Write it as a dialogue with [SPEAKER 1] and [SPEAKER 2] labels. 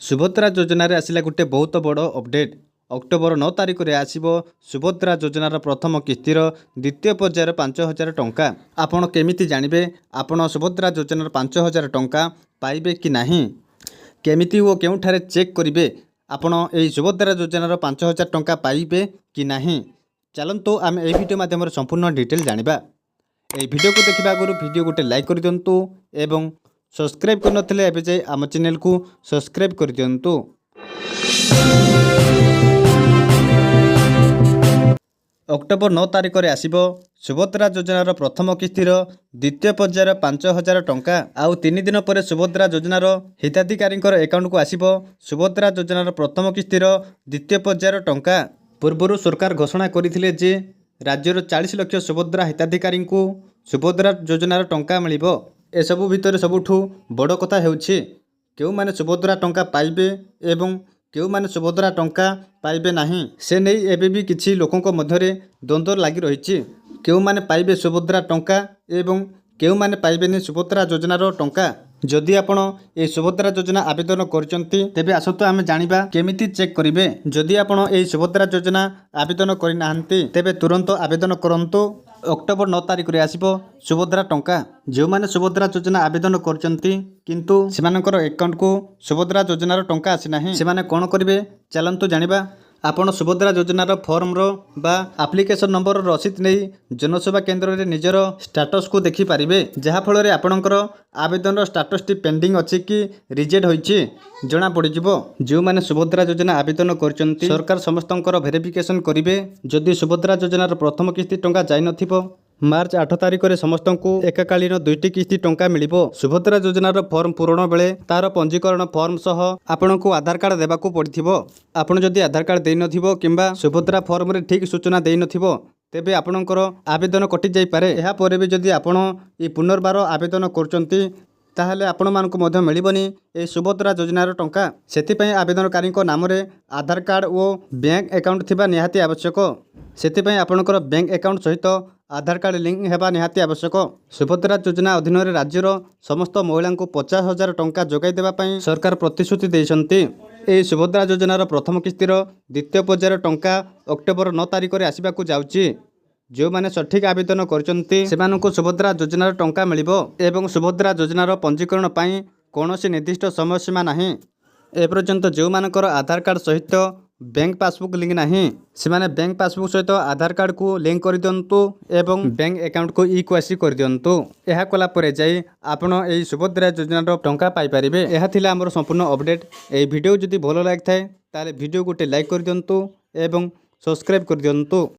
[SPEAKER 1] ସୁଭଦ୍ରା ଯୋଜନାରେ ଆସିଲା ଗୋଟେ ବହୁତ ବଡ଼ ଅପଡ଼େଟ୍। ଅକ୍ଟୋବର 9 ତାରିଖରେ ଆସିବ ସୁଭଦ୍ରା ଯୋଜନାର ପ୍ରଥମ କିସ୍ତିର ଦ୍ୱିତୀୟ ପର୍ଯ୍ୟାୟର 5000 ଟଙ୍କା। ଆପଣ କେମିତି ଜାଣିବେ ଆପଣ ସୁଭଦ୍ରା ଯୋଜନାର 5000 ଟଙ୍କା ପାଇବେ କି ନାହିଁ? କେମିତି ଓ କେଉଁଠାରେ ଚେକ୍ କରିବେ ଆପଣ ଏହି ସୁଭଦ୍ରା ଯୋଜନାର 5000 ଟଙ୍କା ପାଇବେ କି ନାହିଁ? ଚାଲନ୍ତୁ, ଆମେ ଏହି ଭିଡ଼ିଓ ମାଧ୍ୟମରେ ସମ୍ପୂର୍ଣ୍ଣ ଡିଟେଲ୍ ଜାଣିବା। ଏହି ଭିଡ଼ିଓକୁ ଦେଖିବା ଆଗରୁ ଭିଡ଼ିଓ ଗୋଟେ ଲାଇକ୍ କରିଦିଅନ୍ତୁ ଏବଂ ସବସ୍କ୍ରାଇବ୍ କରିନଥିଲେ ଏବେ ଯାଇ ଆମ ଚ୍ୟାନେଲକୁ ସବସ୍କ୍ରାଇବ୍ କରିଦିଅନ୍ତୁ। ଅକ୍ଟୋବର 9 ତାରିଖରେ ଆସିବ ସୁଭଦ୍ରା ଯୋଜନାର ପ୍ରଥମ କିସ୍ତିର ଦ୍ୱିତୀୟ ପର୍ଯ୍ୟାୟର 5000 ଟଙ୍କା। ଆଉ 3 ଦିନ ପରେ ସୁଭଦ୍ରା ଯୋଜନାର ହିତାଧିକାରୀଙ୍କର ଆକାଉଣ୍ଟକୁ ଆସିବ ସୁଭଦ୍ରା ଯୋଜନାର ପ୍ରଥମ କିସ୍ତିର ଦ୍ୱିତୀୟ ପର୍ଯ୍ୟାୟର ଟଙ୍କା। ପୂର୍ବରୁ ସରକାର ଘୋଷଣା କରିଥିଲେ ଯେ ରାଜ୍ୟର 40 ଲକ୍ଷ ସୁଭଦ୍ରା ହିତାଧିକାରୀଙ୍କୁ ସୁଭଦ୍ରା ଯୋଜନାର ଟଙ୍କା ମିଳିବ। ଏସବୁ ଭିତରେ ସବୁଠୁ ବଡ଼ କଥା ହେଉଛି, କେଉଁମାନେ ସୁଭଦ୍ରା ଟଙ୍କା ପାଇବେ ଏବଂ କେଉଁମାନେ ସୁଭଦ୍ରା ଟଙ୍କା ପାଇବେ ନାହିଁ, ସେ ନେଇ ଏବେ ବି କିଛି ଲୋକଙ୍କ ମଧ୍ୟରେ ଦ୍ୱନ୍ଦ୍ୱ ଲାଗି ରହିଛି। କେଉଁମାନେ ପାଇବେ ସୁଭଦ୍ରା ଟଙ୍କା ଏବଂ କେଉଁମାନେ ପାଇବେନି ସୁଭଦ୍ରା ଯୋଜନାର ଟଙ୍କା? ଯଦି ଆପଣ ଏହି ସୁଭଦ୍ରା ଯୋଜନା ଆବେଦନ କରିଛନ୍ତି, ତେବେ ଆସନ୍ତୁ ଆମେ ଜାଣିବା କେମିତି ଚେକ୍ କରିବେ। ଯଦି ଆପଣ ଏହି ସୁଭଦ୍ରା ଯୋଜନା ଆବେଦନ କରିନାହାନ୍ତି, ତେବେ ତୁରନ୍ତ ଆବେଦନ କରନ୍ତୁ। ଅକ୍ଟୋବର 9 ତାରିଖରେ ଆସିବ ସୁଭଦ୍ରା ଟଙ୍କା। ଯେଉଁମାନେ ସୁଭଦ୍ରା ଯୋଜନା ଆବେଦନ କରିଛନ୍ତି କିନ୍ତୁ ସେମାନଙ୍କର ଆକାଉଣ୍ଟକୁ ସୁଭଦ୍ରା ଯୋଜନାର ଟଙ୍କା ଆସିନାହିଁ, ସେମାନେ କ'ଣ କରିବେ, ଚାଲନ୍ତୁ ଜାଣିବା। ଆପଣ ସୁଭଦ୍ରା ଯୋଜନାର ଫର୍ମର ବା ଆପ୍ଲିକେସନ୍ ନମ୍ବର ରସିଦ ନେଇ ଜନସେବା କେନ୍ଦ୍ରରେ ନିଜର ଷ୍ଟାଟସକୁ ଦେଖିପାରିବେ, ଯାହାଫଳରେ ଆପଣଙ୍କର ଆବେଦନର ଷ୍ଟାଟସଟି ପେଣ୍ଡିଂ ଅଛି କି ରିଜେକ୍ଟ ହୋଇଛି ଜଣାପଡ଼ିଯିବ। ଯେଉଁମାନେ ସୁଭଦ୍ରା ଯୋଜନା ଆବେଦନ କରିଛନ୍ତି, ସରକାର ସମସ୍ତଙ୍କର ଭେରିଫିକେସନ୍ କରିବେ। ଯଦି ସୁଭଦ୍ରା ଯୋଜନାର ପ୍ରଥମ କିସ୍ତି ଟଙ୍କା ଯାଇନଥିବ, ମାର୍ଚ୍ଚ 8 ତାରିଖରେ ସମସ୍ତଙ୍କୁ ଏକକାଳୀନ ଦୁଇଟି କିସ୍ତି ଟଙ୍କା ମିଳିବ। ସୁଭଦ୍ରା ଯୋଜନାର ଫର୍ମ ପୂରଣ ବେଳେ ତାର ପଞ୍ଜୀକରଣ ଫର୍ମ ସହ ଆପଣଙ୍କୁ ଆଧାର କାର୍ଡ଼ ଦେବାକୁ ପଡ଼ିଥିବ। ଆପଣ ଯଦି ଆଧାର କାର୍ଡ଼ ଦେଇନଥିବ କିମ୍ବା ସୁଭଦ୍ରା ଫର୍ମରେ ଠିକ୍ ସୂଚନା ଦେଇନଥିବ, ତେବେ ଆପଣଙ୍କର ଆବେଦନ କଟିଯାଇପାରେ। ଏହାପରେ ବି ଯଦି ଆପଣ ଏହି ପୁନର୍ବାର ଆବେଦନ କରୁଛନ୍ତି, ତାହେଲେ ଆପଣମାନଙ୍କୁ ମଧ୍ୟ ମିଳିବନି ଏହି ସୁଭଦ୍ରା ଯୋଜନାର ଟଙ୍କା। ସେଥିପାଇଁ ଆବେଦନକାରୀଙ୍କ ନାମରେ ଆଧାର କାର୍ଡ଼ ଓ ବ୍ୟାଙ୍କ ଆକାଉଣ୍ଟ ଥିବା ନିହାତି ଆବଶ୍ୟକ। ସେଥିପାଇଁ ଆପଣଙ୍କର ବ୍ୟାଙ୍କ ଆକାଉଣ୍ଟ ସହିତ ଆଧାର କାର୍ଡ଼ ଲିଙ୍କ ହେବା ନିହାତି ଆବଶ୍ୟକ। ସୁଭଦ୍ରା ଯୋଜନା ଅଧୀନରେ ରାଜ୍ୟର ସମସ୍ତ ମହିଳାଙ୍କୁ 50,000 ଟଙ୍କା ଯୋଗାଇ ଦେବା ପାଇଁ ସରକାର ପ୍ରତିଶ୍ରୁତି ଦେଇଛନ୍ତି। ଏହି ସୁଭଦ୍ରା ଯୋଜନାର ପ୍ରଥମ କିସ୍ତିର ଦ୍ୱିତୀୟ ପର୍ଯ୍ୟାୟର ଟଙ୍କା ଅକ୍ଟୋବର 9 ତାରିଖରେ ଆସିବାକୁ ଯାଉଛି। ଯେଉଁମାନେ ସଠିକ୍ ଆବେଦନ କରିଛନ୍ତି, ସେମାନଙ୍କୁ ସୁଭଦ୍ରା ଯୋଜନାର ଟଙ୍କା ମିଳିବ ଏବଂ ସୁଭଦ୍ରା ଯୋଜନାର ପଞ୍ଜୀକରଣ ପାଇଁ କୌଣସି ନିର୍ଦ୍ଦିଷ୍ଟ ସମୟ ସୀମା ନାହିଁ। ଏପର୍ଯ୍ୟନ୍ତ ଯେଉଁମାନଙ୍କର ଆଧାର କାର୍ଡ଼ ସହିତ ବ୍ୟାଙ୍କ ପାସବୁକ୍ ଲିଙ୍କ ନାହିଁ, ସେମାନେ ବ୍ୟାଙ୍କ ପାସବୁକ୍ ସହିତ ଆଧାର କାର୍ଡ଼କୁ ଲିଙ୍କ କରିଦିଅନ୍ତୁ ଏବଂ ବ୍ୟାଙ୍କ ଆକାଉଣ୍ଟକୁ ଇ କେୱାଇସି କରିଦିଅନ୍ତୁ। ଏହା କଲା ପରେ ଯାଇ ଆପଣ ଏହି ସୁଭଦ୍ରା ଯୋଜନାର ଟଙ୍କା ପାଇପାରିବେ। ଏହା ଥିଲା ଆମର ସମ୍ପୂର୍ଣ୍ଣ ଅପଡ଼େଟ୍। ଏହି ଭିଡ଼ିଓ ଯଦି ଭଲ ଲାଗିଥାଏ, ତାହେଲେ ଭିଡ଼ିଓ ଗୋଟେ ଲାଇକ୍ କରିଦିଅନ୍ତୁ ଏବଂ ସବସ୍କ୍ରାଇବ୍ କରିଦିଅନ୍ତୁ।